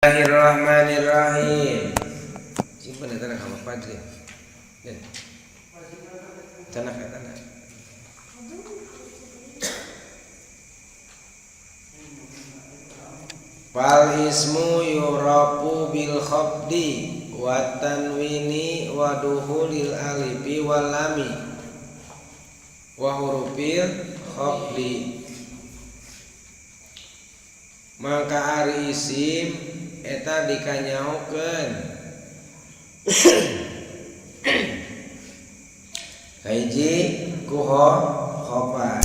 Bismillahirrahmanirrahim. Simpen eta ka Bapak Fadli. Den. Tanah ka tanah. Fal ismu yurafu bil khabdi wa tanwini wa duhulil alifi wal lami wa hurufil khabdi. Mangka ari isim eta dikanyaokeun kahiji ku khopat.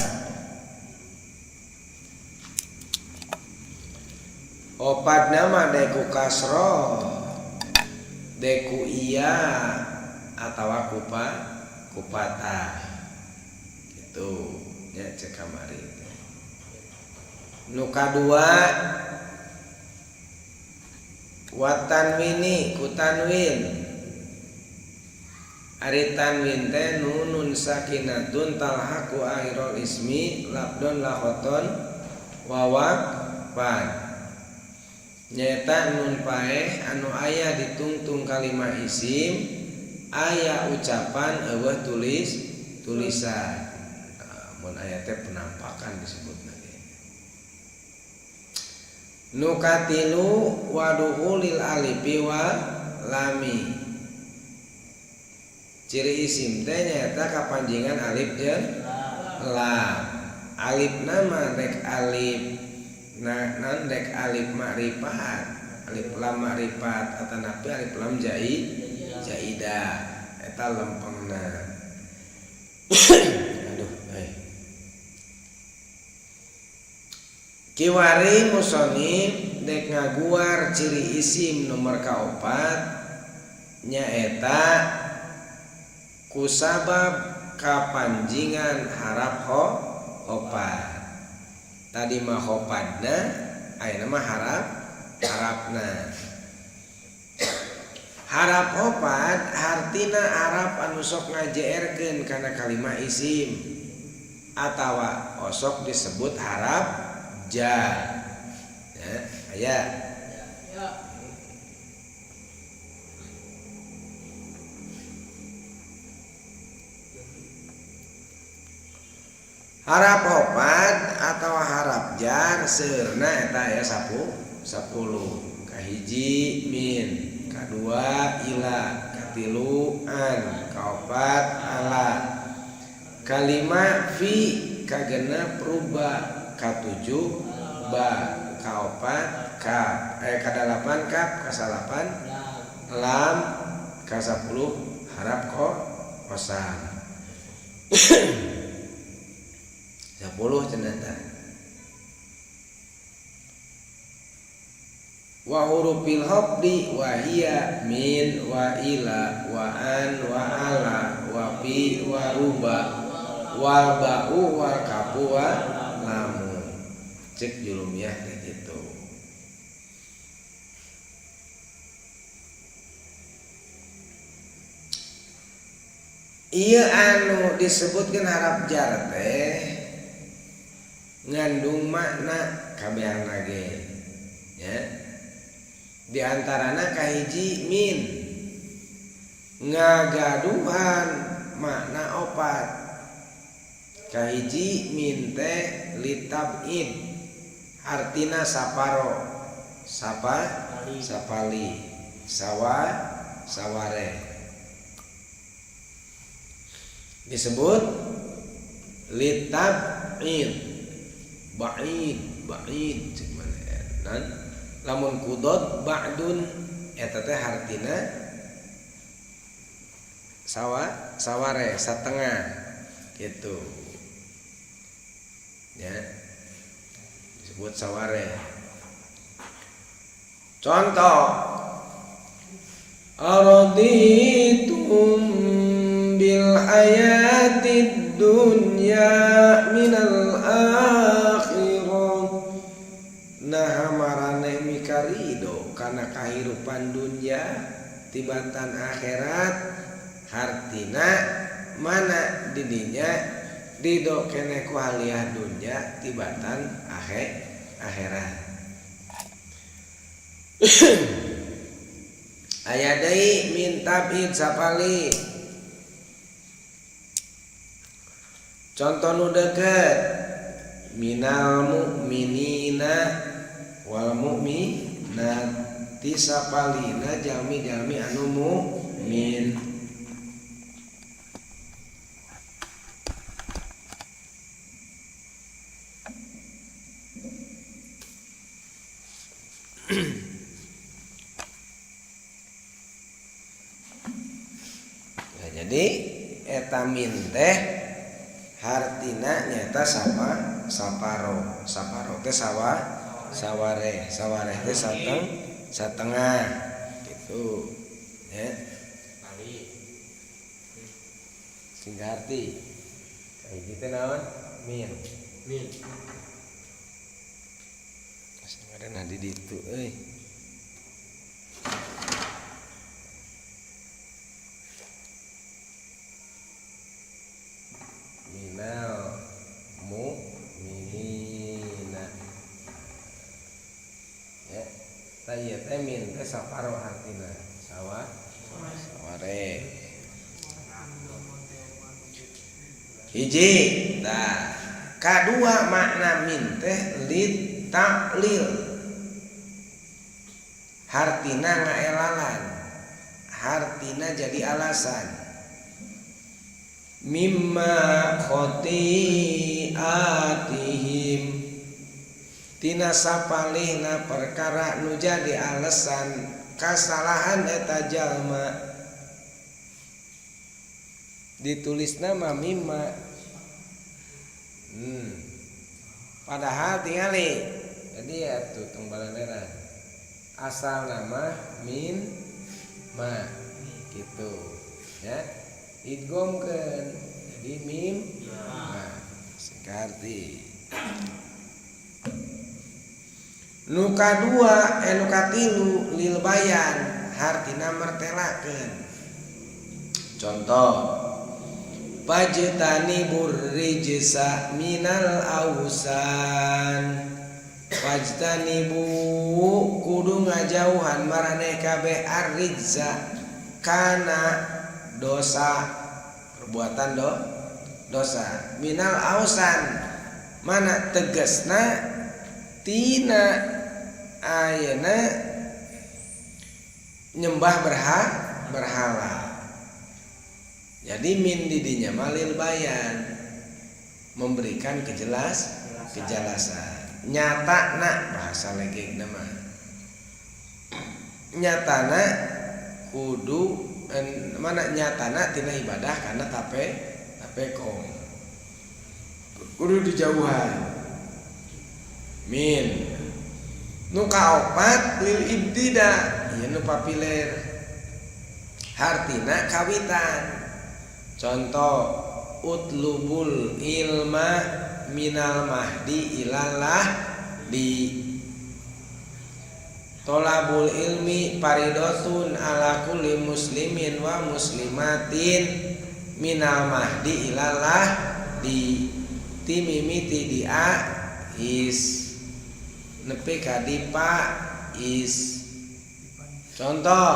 Opat nama deku kasroh, deku iya atawa kupa kupata gitu nya cek kamari. Nu kadua wa tanwini ku tanwin. Ari tanwin teh nunun sakinatun talhaqu akhirul ismi labdon lahoton wawak pan. Nyaeta nun paeh anu aya ditungtung kalimah isim aya ucapan eueuh tulis tulisan. Mun aya teh penampakan disebutna. Nu katilu waduhulil alifi wa lami. Ciri isim teh nyaeta kapanjingan alif jeung lam. Alif nama rek alif na nan rek alif ma'rifat, alif lam ma'rifat atanapi alif lam jai jaidah eta lempengna. Aduh eh. Kiwari musonif dek ngaguar ciri isim nomor kaopat nyaeta kusabab kapanjingan harap opat. Tadi mah hopadna, ayeuna mah harap harapna. Harap opat hartina harap anu sok ngajeerkeun kana kalimah isim atawa osok disebut harap jar. Ya, aya. Ya. Harap opat atau harap jar seurna eta aya 10. Kahiji min, kadua ila, katilu an, kaopat ala, kalima fi, kagenep ruba, katujuh ba, kaopat kap, kadalapan kap, kasalapan lam, kasapuluh harap kosan. 10 cenah. Wa hurufil khafdi wa hiya min wa ila wa an wa ala wa fi wa ruba wal ba'u wal kafu wa lamu. Cek julumiah teh gitu. Ieu anu disebutkeun harap jar teh ngandung makna kabehanna ge nya. Di antarana kahiji min ngagaduhan makna opat. Kahiji min teh litab'id artina saparo, sapa sapali, sawa saware. Disebut litab'id, ba'id ba'id cek mana lamun kudot ba'dun eta teh hartina sawa saware satengah gitu ya, disebut saware. Contoh araditum bil hayatid dunya minal akhirah. Nah maraneh mikarido kana kahirupan dunya tibatan akhirat, hartina mana didinya ridho keneh ku haliah dunya tibatan akhirat. Aya deui min tab'id sapali. Contoh nu deukeut minal mu'minina wal mu'minat ti sapalina jalmi-jalmi anu mukmin. Nah, jadi eta min teh hartina nyata sapa saparo saparo teh sawa sawareh sawareh teh sateng satengah gitu ya. Sing arti kayak gitu naon min min ada nadi ditu euy. Minal mu'minina ya tah ieu teh min teh saparo artina sawa saware hiji. Tah kadua makna min teh lit taklil hartina ngaelalan hartina jadi alasan mimma khotiatihim tina sapalihna perkara nu jadi alasan kasalahan eta jalma ditulisna mah mimma. Padahal tingali jadi ya tuh tong balanera asal nama min ma gitu ya idgomkeun jadi mim ma singkarti. Nu kadua nu katilu lil bayan hartina mertelakeun. Contoh pajtani burrijsa minal ausan fajtanibu kudu ngajauhan maraneh kabeh arrijza kana dosa perbuatan dosa minal ausan mana tegasna tina ayeuna nyembah berhala. Jadi min didinya malil bayan memberikan kejelasan nyata nak bahasa legeg nama nyatana kudu mana nyatana tina ibadah karena tape kom kudu dijauhan min. Nu kaopat lil ibtida ieu nu papiler hartina kawitan. Contoh utlubul ilma minal mahdi ilalah di tolabul ilmi paridotun ala kulli muslimin wa muslimatin minal mahdi ilalah di timimiti di a is nepi ka di pa is. Contoh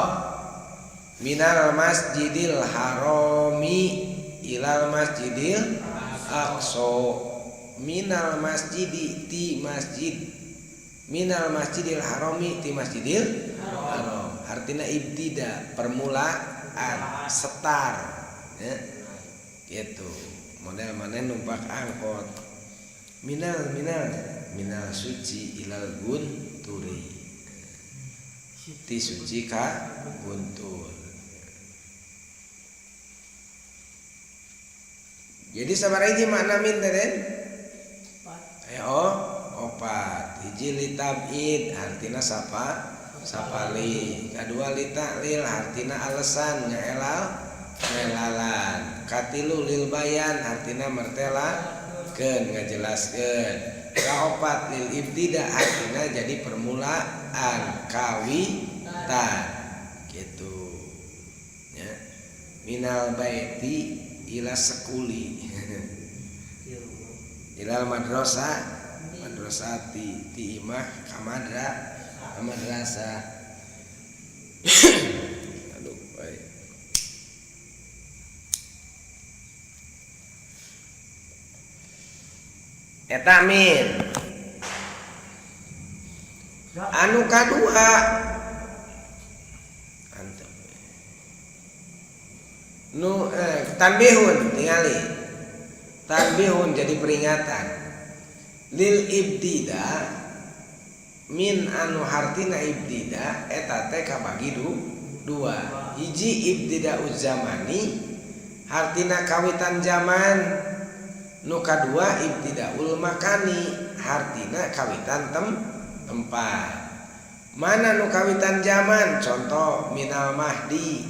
minal masjidil harami ilal masjidil aqsa minal masjidi ti masjid minal masjidil harami ti masjidil haram artinya ibtida permulaan setar ya gitu model mana numpak angkot minal minal minal suci ilal gunturi ti suci ka guntur. Jadi sabaraha hiji makna min teh Den? Opat. Hiji li tab'id artina sapa sapali. Kadua li ta'lil artina alasan nyaelal ngelalan. Katilu lil bayan artina mertelakeun ngajelaskeun. Kaopat lil ibtida artina jadi permulaan kawitan gitu ya. Minal baiti ila sekuli ilal madrasah madrasati ti imah ka sekolah, ka madrasah. Aduh, baik. Eta min. Anu kadua antep. Nu tanbihun tingali. Tanbihun jadi peringatan. Lil ibtida min anu hartina ibtida eta teh kabagi dua. Hiji ibtida uzamani hartina kawitan zaman. Nu kadua ibtidaul makani hartina kawitan tempat. Mana nu kawitan zaman? Contoh minal mahdi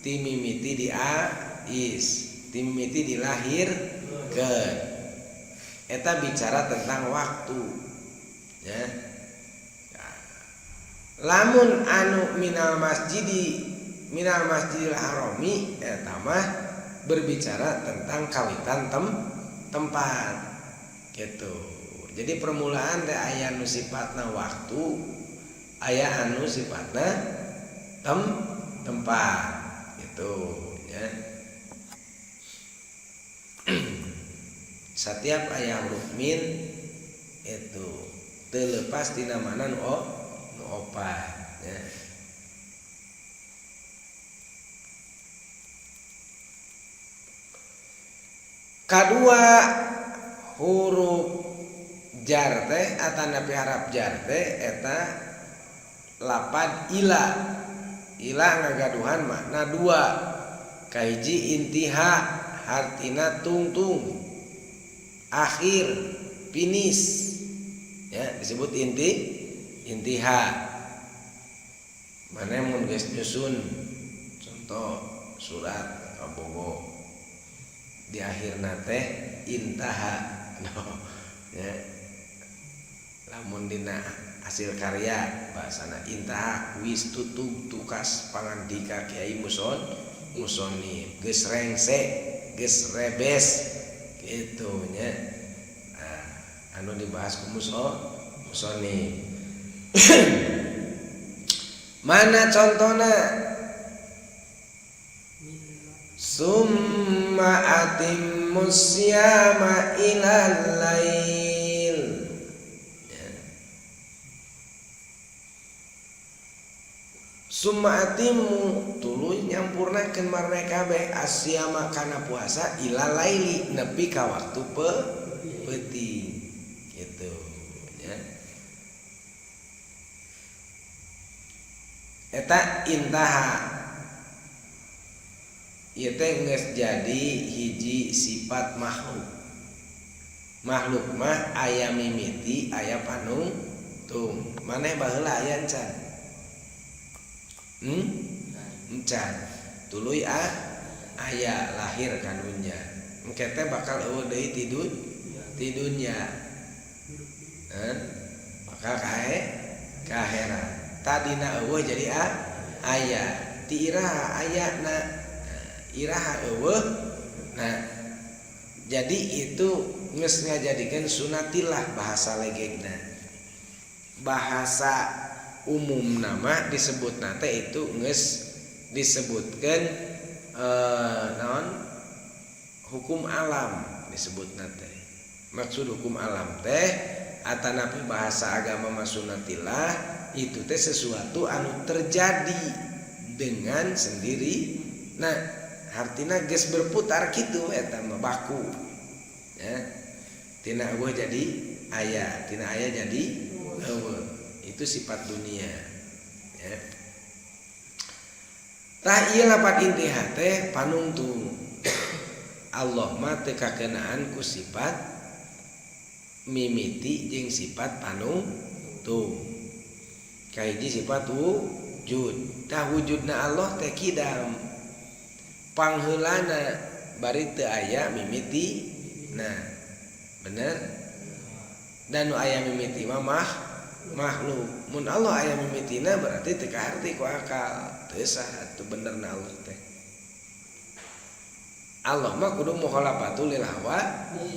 timimiti di ais, timimiti dilahirkeun. Eta bicara tentang waktu ya. Lamun anu minal masjidi minal masjidil harami eta mah berbicara tentang kawitan tempat gitu. Jadi permulaan teh aya nu sifatna waktu, aya anu sifatna tempat gitu ya. Setiap aya huruf min itu terlepas tina mana nu opat ya. Kadua huruf jar teh atanapi harap jar teh eta lapad ila. Ila ngagaduhan makna dua. Kahiji intiha hartina tungtung, akhir, finish ya, disebut intiha. Mana mun geus nyusun contoh surat kabogo di akhirna teh intaha. No, ya. Lamun dina hasil karya bahasana intaha wis tutug tukas pangandika Kiai Musonib geus rengse geus rebes kitu nya. Nah, anu dibahas ku Musonib. Mana contona? Summa atimmus siyama ilal lail. Summa atimmu tuluy nyampurnakeun marne kabeh asyama kana puasa ilal laili nepi ka waktu peuting gitu ya. Eta intaha ieu teh geus jadi hiji sifat makhluk. Makhluk mah aya mimiti aya panungtung. Maneh baheula aya encan? Encan. Tuluy aya lahir ka dunya. Engke teh bakal eueuh deui ti dunya. Bakal ka akhirat. Tadina eueuh jadi aya. Ti iraha ayana? Iraha eueuh. Nah, jadi itu geus ngajadikeun sunatillah bahasa legegna. Bahasa umum nama disebut nate itu geus disebutkeun naon hukum alam disebut nate. Maksud hukum alam teh atanapi bahasa agama masunatillah itu teh sesuatu anu terjadi dengan sendiri. Nah, hartina geus berputar kitu eta mah baku ya. Tina eueuh jadi aya, tina aya jadi eueuh. Itu sifat dunia ya. Tah ieu lapat intiha teh panungtung. Allah mah teu kakenaan ku sifat mimiti jeung sifat panungtung. Kahiji sifat wujud. Tah wujudna Allah teh kidam. Pangheulana bari teu aya mimiti. Nah, bener? Dan nu aya mimiti mah makhluk. Mun Allah aya mimitina berarti teu kaharti ku akal. Teu sah atuh benerna Allah teh. Allah mah kudu mukhalafatul lil hawa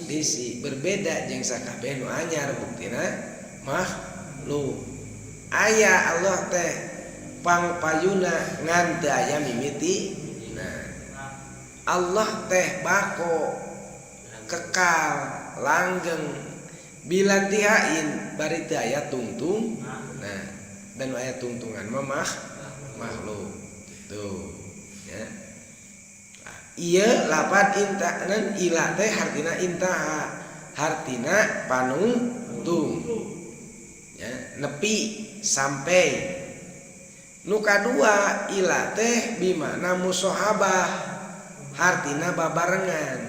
disi, berbeda jeung sakabeh nu anyar buktina makhluk. Aya Allah teh pangpayuna ngan teu aya mimiti. Nah, Allah teh bako kekal langgeng bila tihain bari teu aya tungtung. Nah, dan aya tungtungan mah makhluk gitu ya. Ieu lapan intanan ila teh hartina intaha, hartina panungtung ya, nepi sampai. Nu kadua ila teh bimana musohabah, hartina babarengan.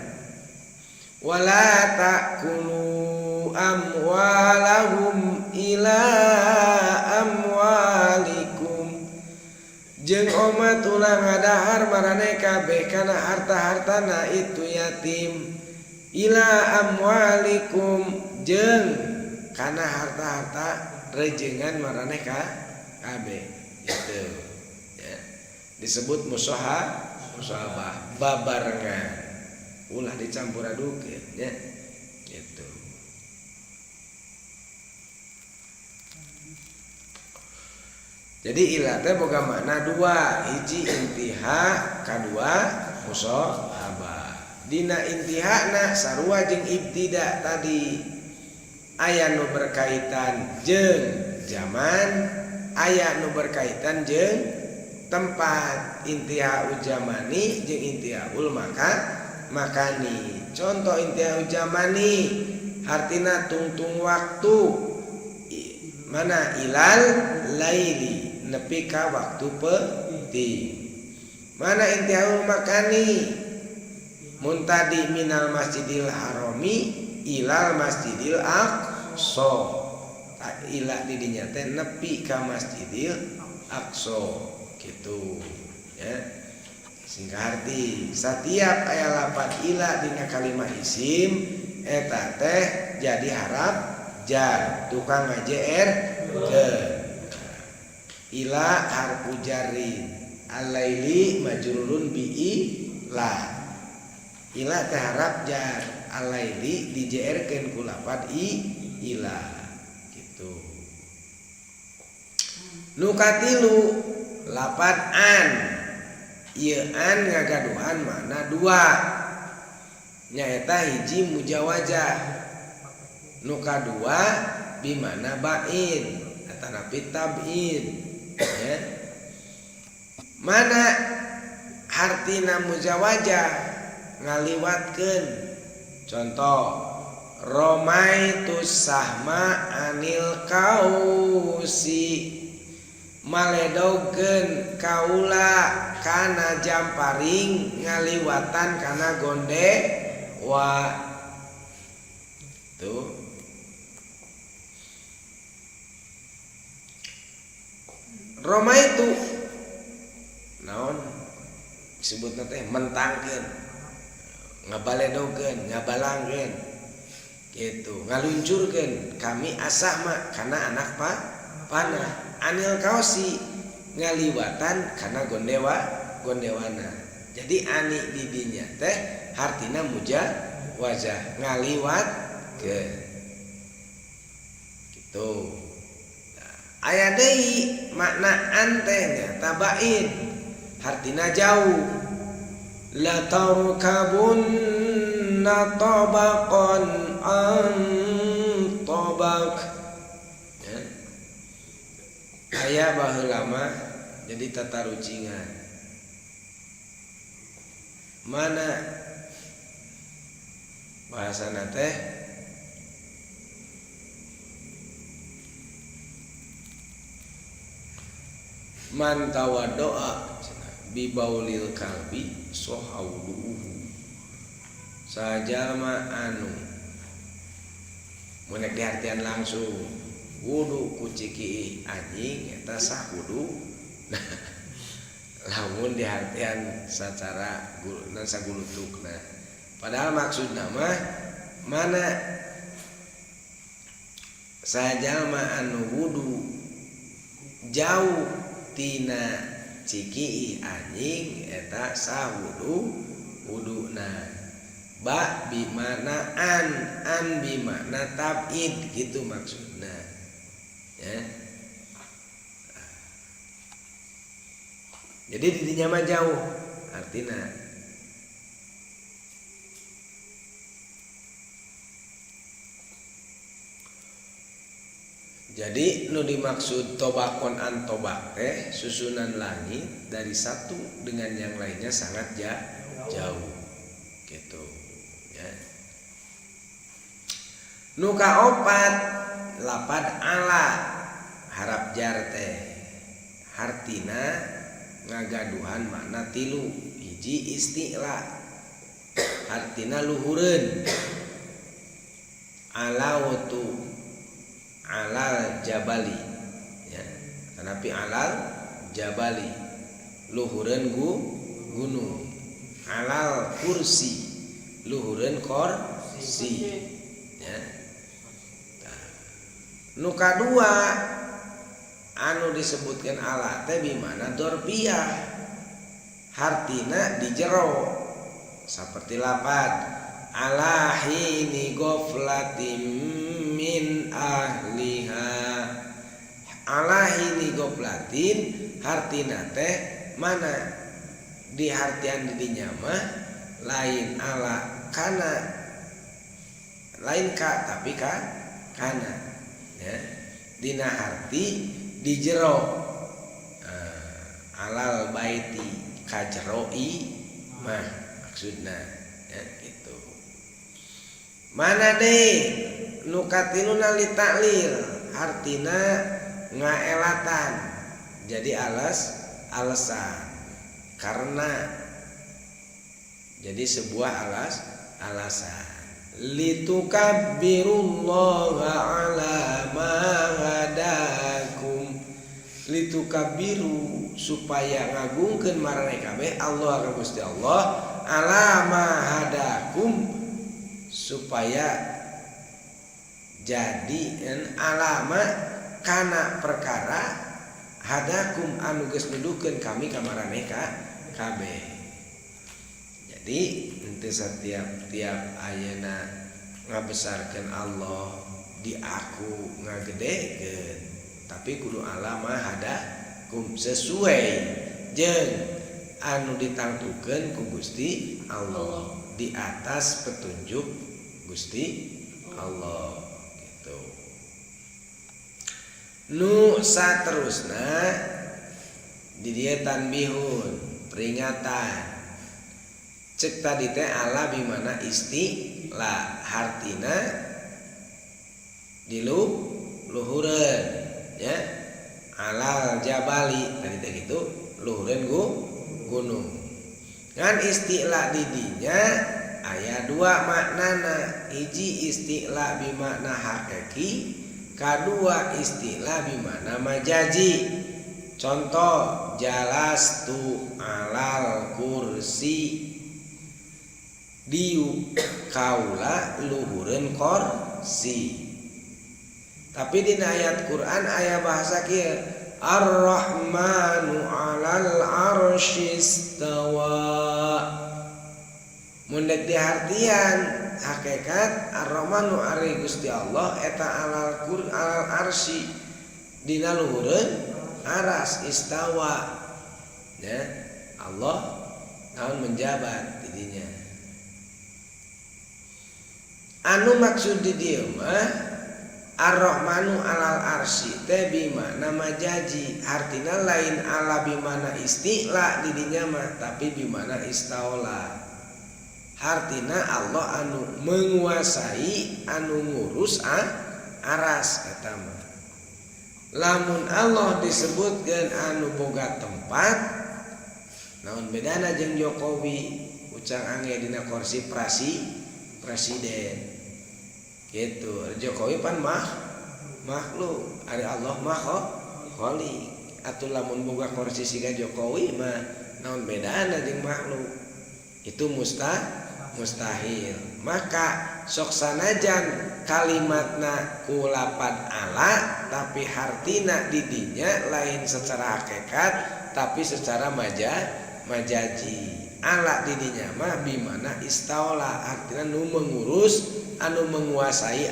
Wala ta'kulu amwalahum ila amwalikum, jeung omat ulah ngadahar maraneh kabeh kana harta-hartana itu yatim. Ila amwalikum jeung kana harta-harta rejengan maraneh kabeh gitu ya. Disebut musohabah babarengan, ulah dicampur adukeun ya gitu. Jadi ila teh boga makna dua, hiji intiha, kadua musohabah. Dina intihana sarua jeung ibtida tadi, aya nu berkaitan jeung zaman, aya nu berkaitan jeung tempat. Intiha ujamani jeung intiha ul makani. Contoh intiha ujamani hartina tungtung waktu, mana ilal laili nepi ka waktu peuting. Mana intihaul makani mun tadi minal masjidil harami ilal masjidil aqsa, ila di dinya teh nepi ka masjidil aqsa gitu ya. Singkat arti setiap aya lapat ila dina kalimat isim eta teh jadi harap jar tukang ngajer ke ila harfu jarrin alaili majrurun bi ila, ila teh harap jar, alaili dijerkeun ku lapat i ila gitu. Nu katilu lapat an, ieu an ngagaduhan makna dua, nyaeta hiji mujawajah, nu kadua bimana ba'in atanapi tab'in ya. Mana hartina mujawajah ngaliwatkeun, contoh romaitu sahma anil kausi, maledogkeun kaula kana jamparing ngaliwatan kana gonde wa. Tuh Roma itu naon disebutna teh mentangkeun, ngabaledogeun, ngabalangkeun gitu, ngaluncurkeun kami asahma kana anak panah anil kausi ngaliwatan kana gondewa gondewana. Jadi ani didinya teh hartina muja wajah ngaliwatkeun gitu. Aya deui makna an teh nya tabaid hartina jauh. La tarkabunna tabaqan an tabaq ya. Aya baheula mah jadi tatarucingan. Mana bahasana teh man tawaddoa bibaulil kalbi sohauduhu, sajalma anu mun rek diartian langsung wudu ku ciki anjing eta sah wudu. Lamun diartian sacara nan sagulutukna, padahal maksudna mah mana sajalma anu wudu jauh tina ciki anjing eta sah wudu wuduna. Ba bimana an, an bimana tabid gitu maksudna ya. Jadi didinya mah jauh artina. Jadi nu dimaksud tobakon an tobak teh susunan langit dari satu dengan yang lainnya sangat jauh gitu ya. Nu kaopat lapad ala harap jar teh hartina ngagaduhan makna tilu. Hiji isti'la hartina luhureun, alautu alal jabali ya, tetapi alal jabali luhureun gunung, alal kursi luhureun kursi ya. Nu kadua anu disebutkan ala teh bimana dorpiah hartina di jero seperti lapad ala hini ghaflatim min ahliha. Ala hini ghaflatin hartina teh mana di hartian didinya mah lain ala kana lain ka tapi ka kana ya. Dina harti di jero alal baiti ka jeroi mah maksudna ya gitu. Mana deh nu katiluna li ta'lil hartina ngaelatan jadi alasan karena jadi sebuah alasan litukabbirullaha ala ma hadakum litukabbiru supaya ngagungkeun maraneh kabeh Allah ka Gusti Allah ala ma hadakum supaya jadi alama kana perkara hadakum anu geus nuduhkeun kami ka maraneh kabeh. Jadi henteu setiap-tiap ayeuna ngabesarkeun Allah di aku ngagedekeun, tapi kudu alama hadakum sesuai jeung anu ditangtukeun ku Gusti Allah di atas petunjuk Gusti Allah gitu. Nu saterusna di dieu tanbihun peringatan. Cek tadi teh ala bimana isti'la hartina di luhureun ya. Alal jabali tadi teh gitu luhureun gunung. Ngan isti'la di dinya aya dua maknana. Hiji isti'la bimakna hakiki, kadua isti'la bimakna majazi. Contoh jalastu alal kursi diuk kaula luhureun kursi. Tapi dina ayat Quran aya bahasa kieu Ar-Rahmanu 'alal arsyistawa. Mun dek dihartian hakikat Ar-Rahmanu ari Gusti Allah eta alal kur alal arsy dina luhureun aras istawa ya. Allah naon menjabat didinya. Anu maksud di dieu mah Ar-Rahmanu alal arsy teh bimakna majazi, artina lain ala bimana isti'la di dinya mah tapi bimana istaula. Hartina Allah anu menguasai anu ngurus aras eta mah. Lamun Allah disebutkeun anu boga tempat naon bedana jeung Jokowi ucang ange dina kursi presiden gitu. Jokowi pan makhluk, ari Allah mah khalik. Atuh lamun boga kursi siga Jokowi mah naon bedana jeung makhluk? Itu mustahil. Maka sok sanajan kalimatna ku lapad ala tapi hartina didinya lain secara hakikat tapi secara majazi. Ala didinya mah bimana istaula artinya nu mengurus anu menguasai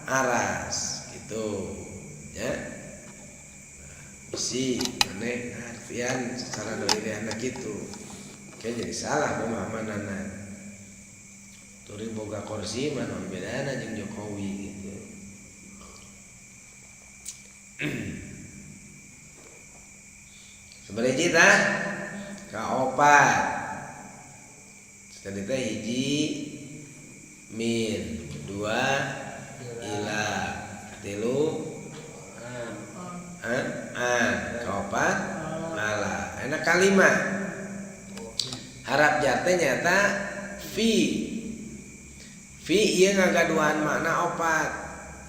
aras gitu ya. Bisi maneh artian secara dohiriana kitu. Kayak jadi salah pemahamanana. Turi boga kursi mah naon bedana jeung Jokowi gitu. Sebenarnya tah kaopat. Tadi teh hiji min, dua ila, tilu an, kaopat ala. Enak kalima. Harap jar teh nyata fi. Fi ieu ngagaduhan makna opat.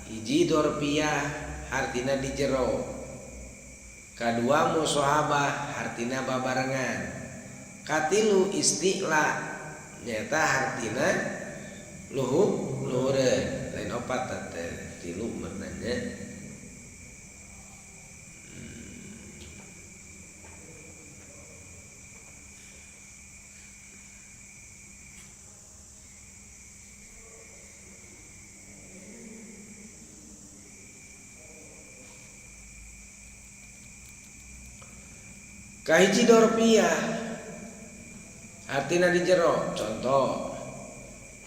Hiji dorpiah hartina di jero. Kadua musohabah hartina babarengan. Katilu isti'la nyata hartina luhureun. Lain opat teh tilu maknanya. Kahiji dorpiah artina di jero. Contoh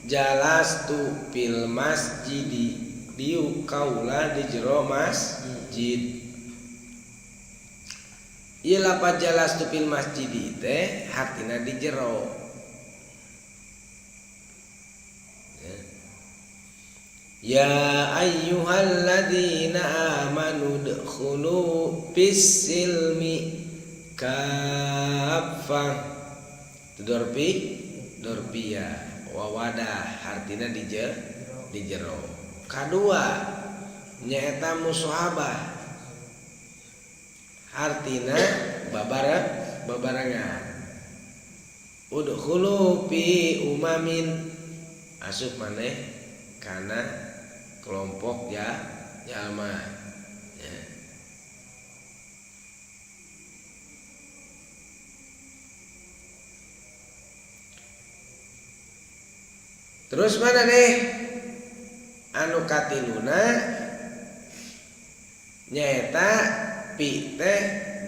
jalastu fil masjidi, diuk kaula di jero masjid. Ieu lapat jalastu fil masjidi teh hartina di jero. Ya ayyuhalladzina amanu udkhulu fis silmi kafah. Dorpi dorpia wawadah hartina di jero. Kadua nyaeta musohabah hartina babarengan. Udkhulu fi umamin, asup maneh kana kelompok ya jalma ya. Terus mana deh anu katiluna nyaeta pi teh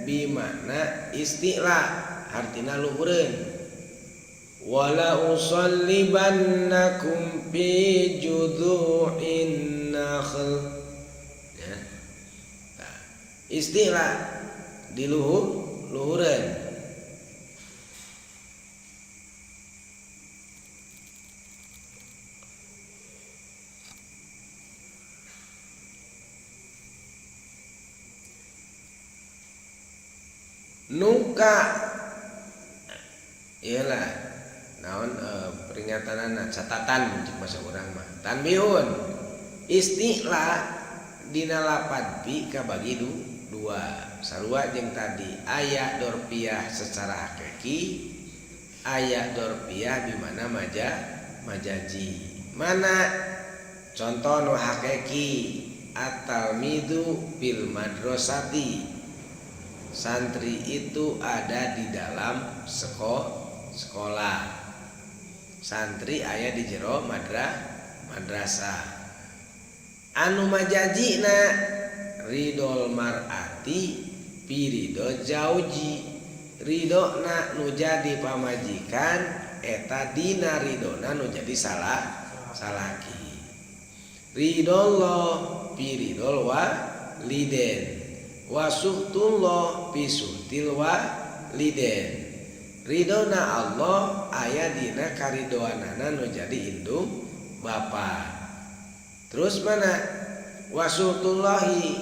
bimana isti'la hartina luhureun. Wala usallibannakum fi judu'in nakhl ya. Nah, isti'la di luhureun. Nuka iyalah naon peringatanana catatan cek bahasa urang mah tanbihun isti'la dina lapad bi kabagi dua sarua jeung tadi aya dorpiah secara hakiki, aya dorpiah di mana majaji. Mana contoh nu hakiki atalmidu fil madrasati, santri itu ada di dalam sekolah. Santri aya di jero madrasah. Anu majajina ridol mar'ati pirido jauji, ridona nu jadi pamajikan eta dina ridona nu jadi salaki. Ridollah piridol waliden, wasuhtullah pisuhtil waliden. Ridona Allah aya dina karidoanana nu jadi indung bapa. Terus mana wasuhtullahi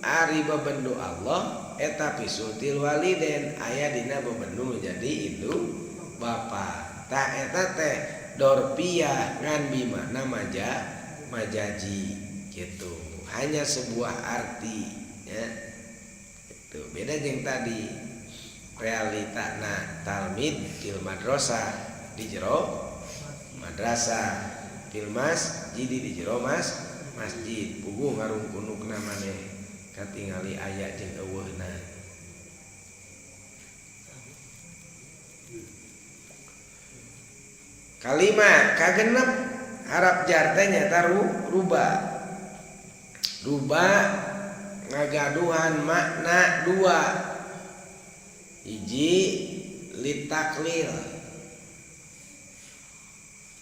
ari bebendu Allah eta pisuhtil waliden aya dina bebendu nu jadi indung bapa. Tah eta teh dorpiah ngan bimana majaji gitu. Hanya sebuah arti ya. Itu beda jeung tadi realita na talmid fil madrasah di jero madrasah, fil masjid di jero masjid. Puguh ngarungkunukna maneh katingali aya jeung eueuhna. Kalima kagenep harap jar teh nyaeta ruba. Ruba ngagaduhan makna dua. Hiji litaklil,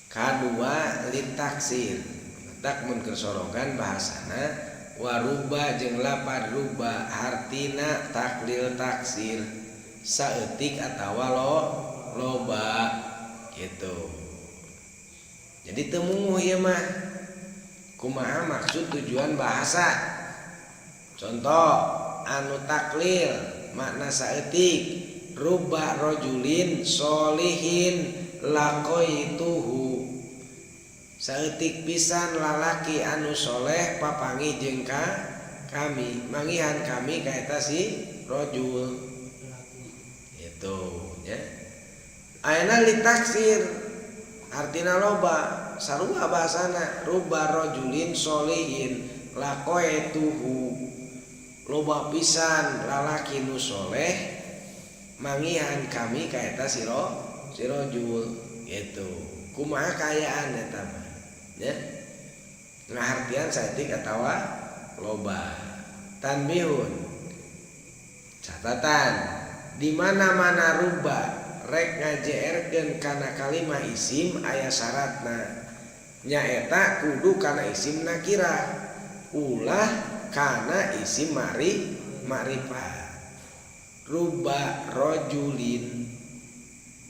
kadua litaksir. Tak mun keur sorogan bahasana waruba jeung lapad ruba hartina taklil taksir saeutik atawa loba gitu. Jadi teu munguh ieu mah kumaha maksud tujuan bahasa. Contoh anu taklil makna saeutik ruba rojulin solihin laqaituhu, saeutik pisan lalaki anu soleh papanggih jeung ka kami, manggihan kami ka eta si rojul itu nya. Ayeuna litaksir artina loba, sarua bahasana ruba rojulin solihin laqaituhu, loba pisan lalaki nu soleh manggihan kami ka eta si rojul gitu. Kumaha kaayaan eta mah nya, ngahartian saeutik atawa loba. Tanbihun, catatan, di mana-mana ruba rek ngajeerkeun kana kalimah isim aya syaratna, nyaeta kudu kana isim nakirah, ulah kana isim ma'rifat. Ruba rojulin,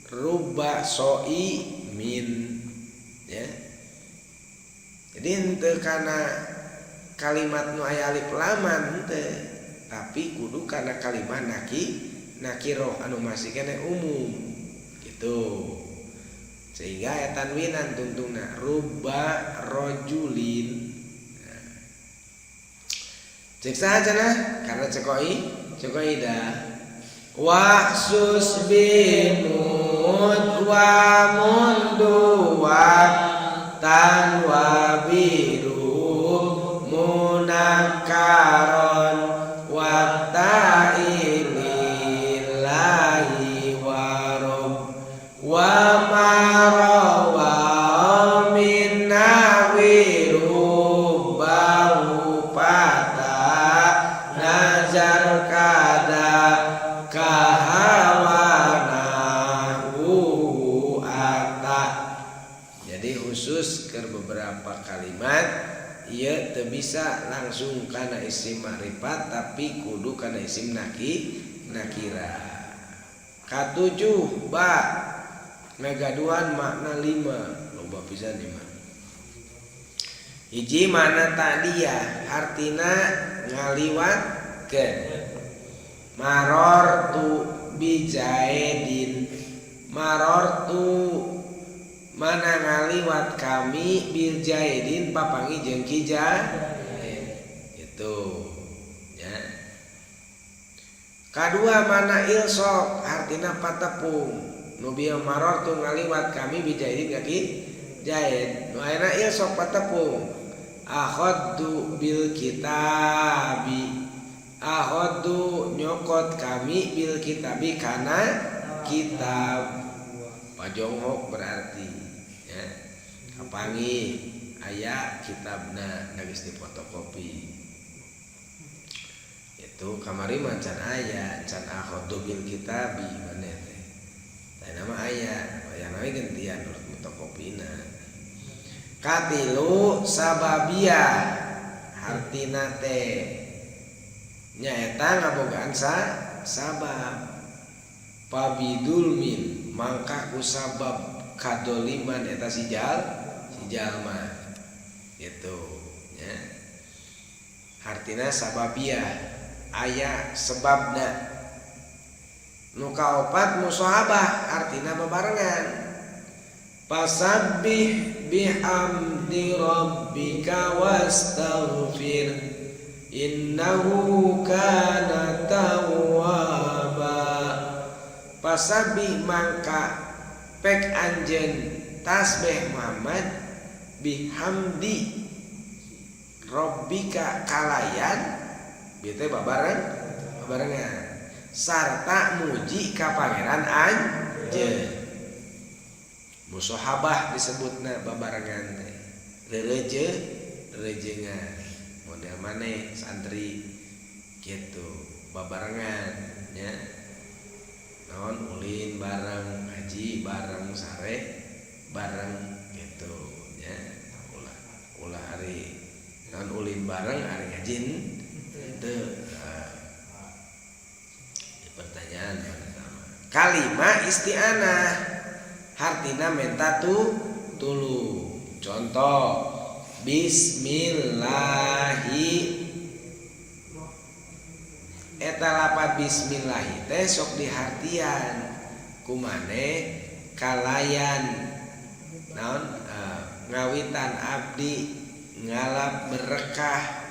ruba soimin ya. Jadi henteu kana kalimat nu aya alif laman henteu, tapi kudu kana kalimat nakiroh anu masih kene umum gitu. Sehingga aya tanwinan tungtungna ruba rojulin. Nah. Cek saha cenah? Karena cekoi dah wahsus binut wa mundu wa tan wa biru munakaron wa ta'ilillahi wa rob wa marawa min nawiru bahu pata nazar kada kahawana ata. Jadi khusus ke beberapa kalimat ieu teu bisa langsung kana isim ma'rifat, tapi kudu kana isim nakira. Katujuh ba ngagaduhan makna lima, loba pisan ieu mah. Hiji makna ta'diyah hartina ngaliwatkeun. Marortu bijaidin, marortu mana ngaliwat kami bil jaidin papanggih jeung ki itu ya. Kadua mana ilsok artina patepung, nu bieu marortu ngaliwat kami bijaidin ka ki jaid, nu ayeuna ilsok patepung. Akhaddu bil kitabi, akhaddu nyokot kami bil kitabi kana kitab. Pajonghok berarti ya, kapanggih aya kitabna geus difotokopi. Itu kamari mah can aya, can akhaddu bil kitabi maneh teh. Tah nama aya, aya we gantian urut fotokopina. Katilu sababiyah hartina teh nyaeta ngabogaan sabab. Pabidulmin mangka ku sabab kadoliman eta si jalma gitu ya. Hartina sababiyah aya sebabna. Nu kaopat musahabah artina bebarengan. Fasabbih bihamdi rabbika wastaghfir innahu kana tawwaba. Fasabbih mangka pek anjeun tasbih Muhammad bihamdi rabbika kalayan bieu teh babarengan sarta muji ka pangeran anjeun. Musahabah disebutna babarengan teh rereje rerejengan model maneh santri Gitu babarengan nya, naon, ulin bareng, ngaji bareng, sare bareng gitu nya. Ulah ulah ari naon, ulin bareng ari ngaji henteu. Nah, pertanyaan pertama. Kalima, isti'anah, hartina menta tu tulung. Contoh, bismillahi. Eta lapat bismillahi teh sok dihartian ku maneh kalayan naon, ngawitan abdi ngalap berkah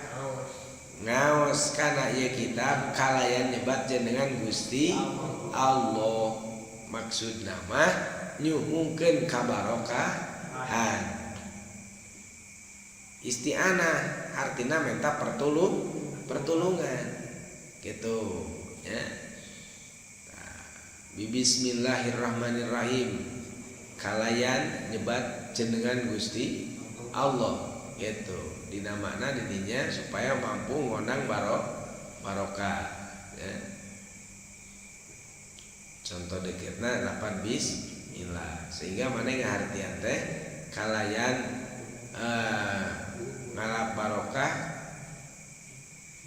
ngaos kana ieu kitab kalayan nyebat jenengan Gusti Allah. Maksudna mah nyuhunkeun kabarokahan. Isti'anah artinya minta pertolongan gitu ya. Nah, bismillahirrahmanirrahim, kalayan nyebat jenengan Gusti Allah gitu. Dina makna didinya supaya mampu ngondang barokah ya. Contoh deketna lapan bismillah, sehingga mana ngahartian teh kalayan ngalap barokah,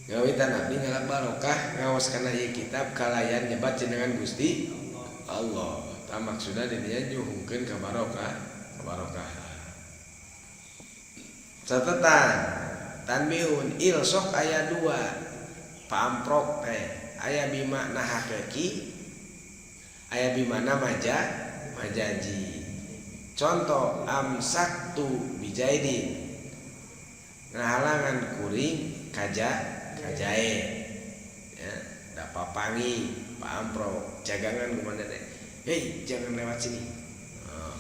ngawitan abdi ngalap barokah ngaos kana ieu kitab kalayan nyebat jenengan Gusti Allah. Tah, maksudna didinya nyuhunkeun ka barokah, kabarokah. Catatan tanbihun, ilshoq aya dua. Paamprok teh aya bimakna hakiki, aya bimakna majazi. Contoh, amsaktu bijaidin, ngahalangan kuring ka Jaid ya, da papangi paamprok jagangan kumaha teh, "Hei, jangan lewat sini." Oh.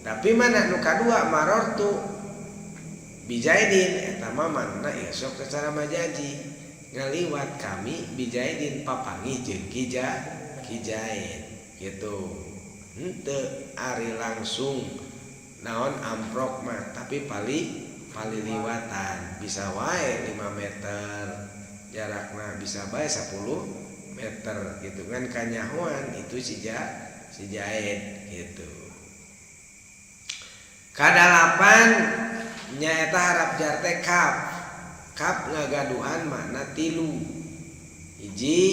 Tapi mana nu kadua, marortu bijaidin, eta mah makna ilshoq secara majazi, ngaliwat kami bijaidin, papanggih jeung Ki Jaid gitu. Henteu ari langsung naon, amprok mah, tapi paliliwatan bisa wae 5 meter jarakna, bisa bae 10 meter gitu kan, kanyahoan itu si Jaid gitu. Kadalapan nyaeta harap jar teh kaf. Kaf ngagaduhan makna tilu. Hiji,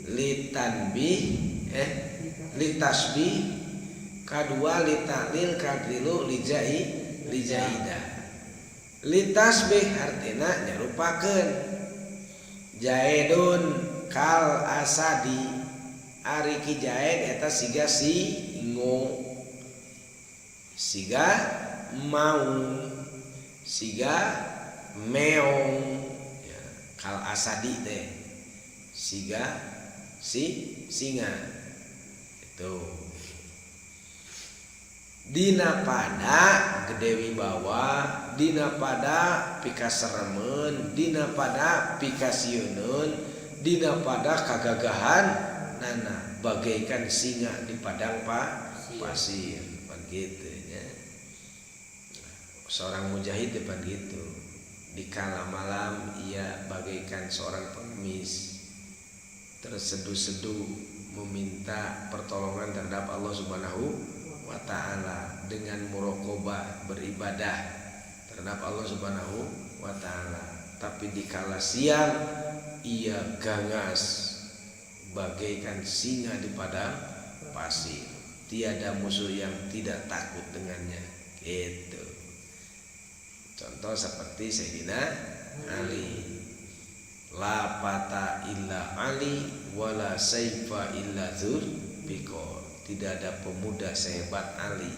litanbih, litasbih, kadua litaklil, katilu lijaidah. Litasbih artina nyarupakeun. Jaidun kal asadi, ari Ki Jaid eta siga singo, siga maung, siga meong ya, kal asadi teh siga si singa itu. Dina pada gede wibawa, dina pada pikaseremeun, dina pada pikasieuneun, dina pada kagagahan nana, bagaikan singa di padang pasir pan gitu nya. Seorang mujahid depan gitu, di kala malam ia bagaikan seorang pengemis, tersedu-sedu meminta pertolongan terhadap Allah Subhanahu wa taala dengan muraqabah, beribadah terhadap Allah Subhanahu wa taala. Tapi di kala siang ia ganas bagaikan singa di padang pasir, tiada musuh yang tidak takut dengannya gitu. Contoh seperti Sayyidina Ali, la fata illa Ali wala saifa illa Dzulfiqar. Tidak ada pemuda sehebat Ali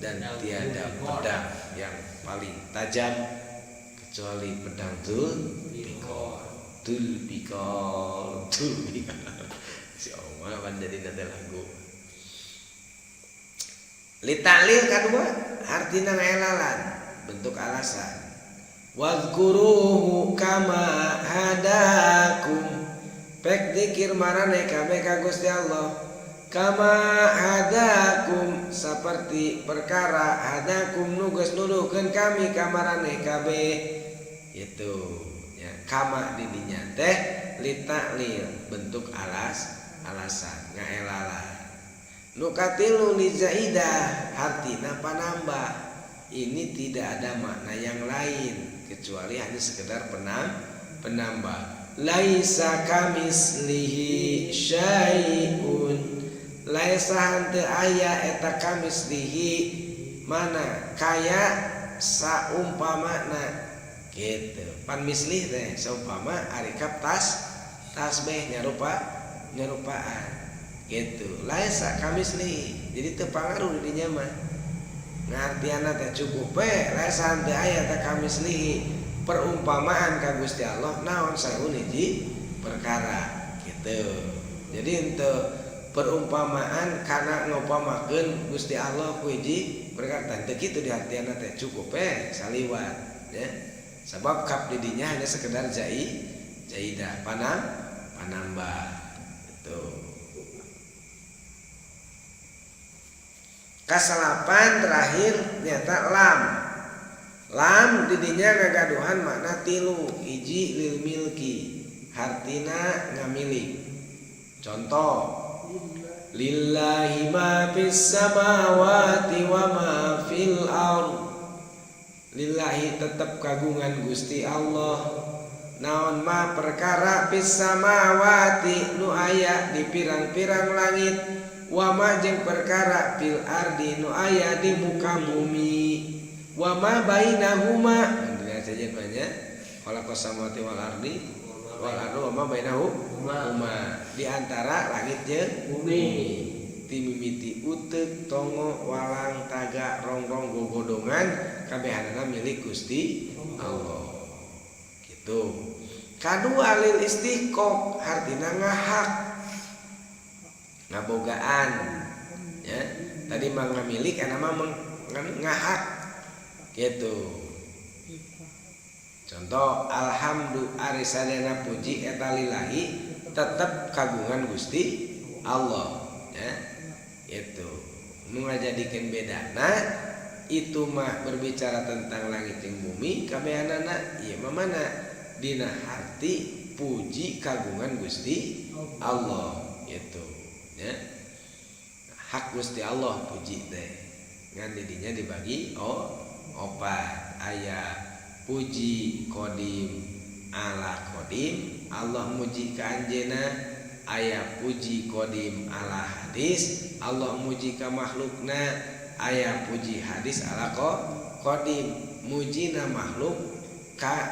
dan tiada pedang yang paling tajam kecuali pedang Dzulfiqar. Dzulfiqar, Dzulfiqar, si Oma kan jadi nanti lagu. Litaklil kedua artinya ngaelalan, bentuk alasan. Wadhkuruhu kama hadakum, pek dikir marane kabeh ka Gusti Allah, kama hadakum, seperti perkara, hadakum, nu geus nuduhkeun kami ka maraneh kabeh itu. Ya, kama didinya teh litaklil bentuk alasan ngaelala. Nu katilu li zaidah hartina panambah. Ini tidak ada makna yang lain kecuali hanya sekedar penambah. Laisa kamislihi syai'un. Laisa henteu aya eta kamislihi mana kaya saumpamana gitu. Pan mislih teh saumpama ari kap tasbih nyarupaan gitu. Laisa kamislihi. Jadi teu pangaruh di dinya mah. Ngartiana teh cukup we laisa henteu aya eta kamislihi perumpamaan ka Gusti Allah naon saeun hiji perkara gitu. Jadi henteu perumpamaan kana ngupamakeun Gusti Allah ku hiji perkara teu kitu diartiana teh cukup we saliwat ya. Sabab kap di dinya hanya sekedar zaidah panambah gitu. Kasalapan terakhir nyata lam. Lam didinya ngagaduhan makna tilu, hiji lil milki hartina ngamilik. Contoh lillahi ma fis samawati wa ma fil ard. Lillahi tetep kagungan Gusti Allah naon ma perkara fis samawati nu aya di pirang-pirang langit wa ma jeung perkara fil ardi nu aya di muka bumi wa ma bainahuma saja banyak khalaqas samawati wal ardi wal ardu wa ma bainahuma di antara langit jeung bumi timimiti uteuk tongo walang taga rongrong gogodongan kabehanana milik Gusti Allah gitu. Kadua lil istiqoq hartina ngahak ngabogaan ya. Tadi mah ngamilik ana mah ngahak gitu. Contoh alhamdu ari sadayana puji eta lillahi tetep kagungan Gusti Allah ya. Itu nu ngajadikeun bedana itu mah berbicara tentang langit jeung bumi kabehanana ieu mah mana dina harti puji kagungan Gusti Allah gitu ya. Hak Gusti Allah puji teh ngan didinya dibagi opat aya puji kodim ala kodim Allah muji ka anjeunna, aya puji kodim ala hadis Allah muji ka makhlukna, aya puji hadis ala kodim mujina makhluk ka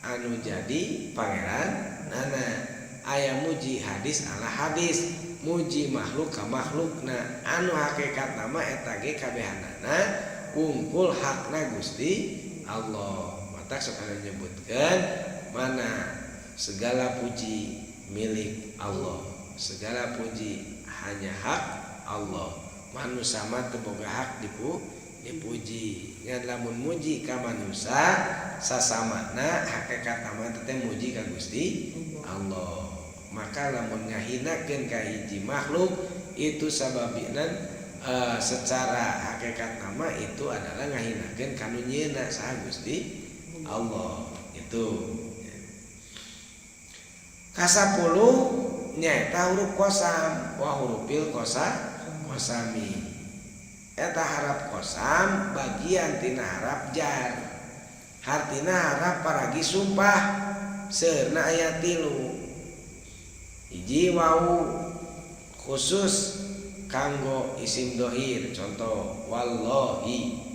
anu jadi pangeran nana, aya muji hadis ala hadis muji makhluk ka makhlukna anu hakikat nama eta ge kabehanana wungkul hakna Gusti Allah. Matak sok anu nyebutkeun mana segala puji milik Allah, segala puji hanya hak Allah. Manusia mah teu boga hak dipuji. Ngan lamun muji ka manusia sasamana hakikat mah teh muji ka Gusti Allah. Maka lamun ngahinakeun ka hiji makhluk itu sababinan secara hakikat nama itu adalah ngahinakeun ka nu nyieunna saha Gusti Allah. Itu kasapuluh nyaeta huruf kosam wa hurufil kosami. Eta harap kosam bagian tina harap jar. Hartina harap paragi sumpah seurna aya tilu. Hiji wau khusus kanggo isim dohir, contoh wallahi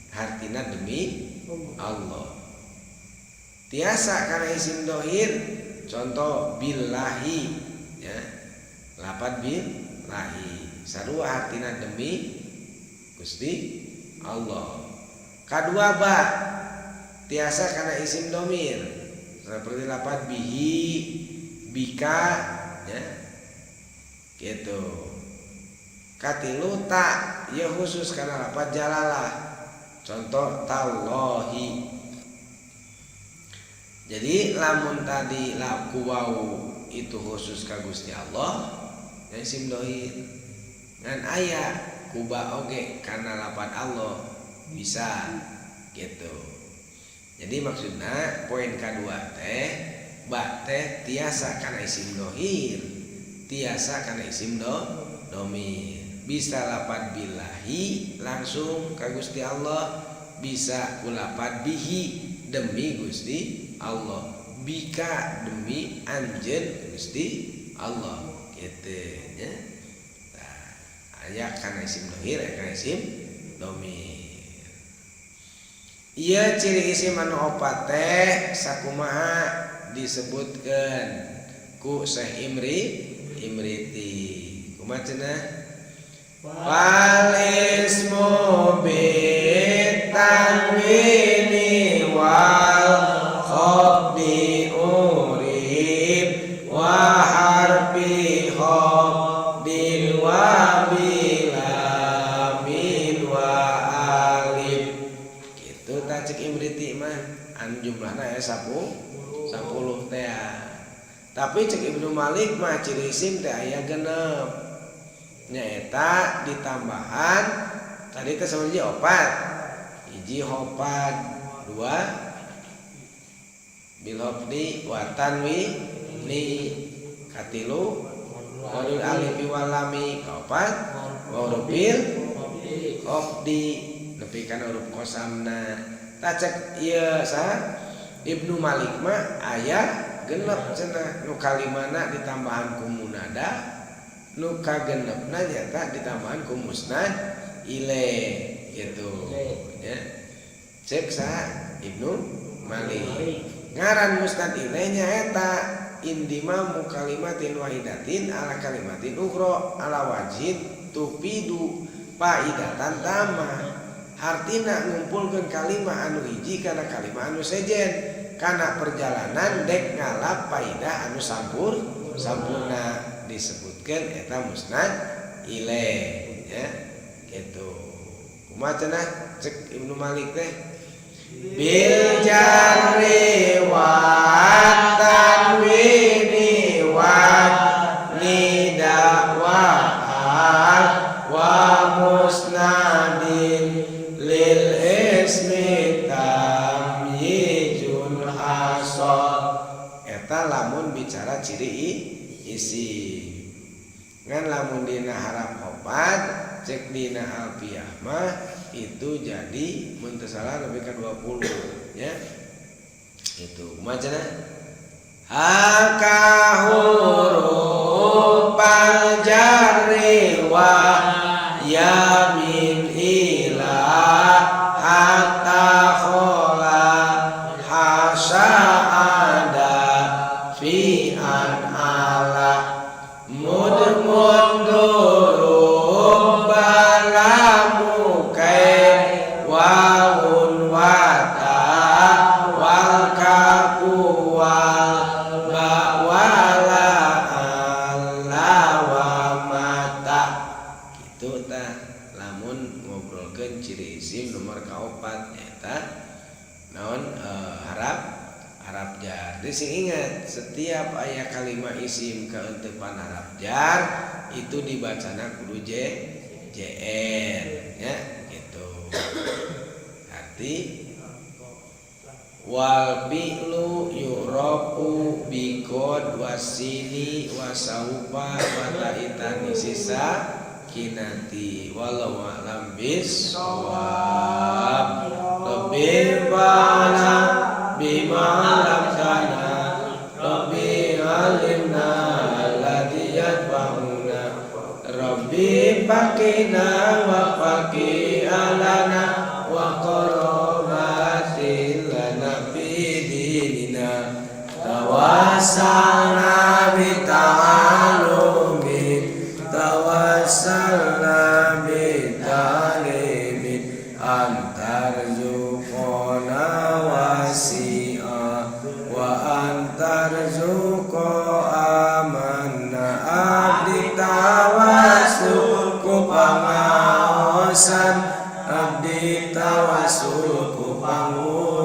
hartina demi Allah. Tiasa karena isim dohir, contoh billahi ya, lapat billahi sarua hartina demi Gusti Allah. Kadua ba tiasa karena isim domir seperti lapat bihi bika ya gitu. Katilu ta ya khusus karena lapat jalalah, contoh tallahi. Jadi lamun tadi laku wau itu khusus ka Gusti Allah ya isim dohir. Ngan aya kuba oge karena lapat Allah bisa gitu. Jadi maksudna poin kedua teh, ba teh tiasa kana isim dohir, tiasa kana isim domir. Bisa lapad billahi langsung ka Gusti Allah, bisa ku lapad bihi, demi Gusti Allah, bika, demi anjeun Gusti Allah, gitu ya. Nah, aya kana isim dohir, aya kana isim domir. Iya, ciri isim anu opat teh sakumaha disebutkan ku Syekh Imriti? Kumaha cenah? Fal ismu bitanwini wal khafdi urib wa harfi khafdin wa bilamin wa alif. Gitu tah cek Imriti mah, anu jumlahna aya 10 10 teh. Tapi cek Ibnu Malik mah ciri isim teh aya genep, nyaeta ditambahan tadi teh sama hiji opat, hiji hopad, dua bil khafdi wa tanwini, katilu wadul alifi wal lami, kaopat wa hurufil khafdi, nepi kana huruf kosamna. Tah, cek ieu saha, Ibnu Malik mah aya genep cenah. Nu kalimana ditambahan ku munada, nu kagenepna nyata ditambahan ku musnad ilaih, gitu ya. Cek saha? Ibnu Malik. Ngaran musnad ilaih nyaeta indimamu kalimatin wahidatin ala kalimatin ukhra ala wajhin tufidu faidatan tamah. Hartina ngumpulkeun kalimah anu hiji kana kalimah anu sejen kana perjalanan dek ngalap faidah anu sampurna, disebutkan eta musnad ilaih ya, gitu. Kumaha cenah cek Ibnu Malik teh? Bil jarri wa tanwini wa nida wa al wa musnadin lil ismi tamyizun hasal. Eta lamun bicara ciri isi. Ngan lamun dina harap opat, cek dina alfiah mah itu jadi mun teu salah lebih ke 20 ya. Itu kumaha cenah? Haka hurufal jarri wa yamin ila hatta khola hasya ada fi an ala mud mundurub balamu kai wawun wata wal kafu wal ba wala alla wa mata. Gitu tah lamun ngobrolkeun ciri isim nomor kaopat, nyaeta naon? Harap harap jar. Jadi sing ingat, setiap aya kalimat isim kaeunteupan harap jar itu dibacana kudu J JR ya, gitu. Arti wal fi'lu yu'rafu biqod wasini wasaufa wa ta'itani sisa kinati. Wallahu a'lam bissawab. Rabbi fa'ala bima 'allamtana, Rabbi 'allimna alladhi yanfa'una, Rabbi faqina wa faqi alana wa qarabati lana fi dinina. Tawassalna bi ta'alumin, tawassalna bi ta'limin, antarzuqona wasi'a wa antarzuqa amanna. Abdi tawassul ku pangaosan, abdi tawassul ku pangu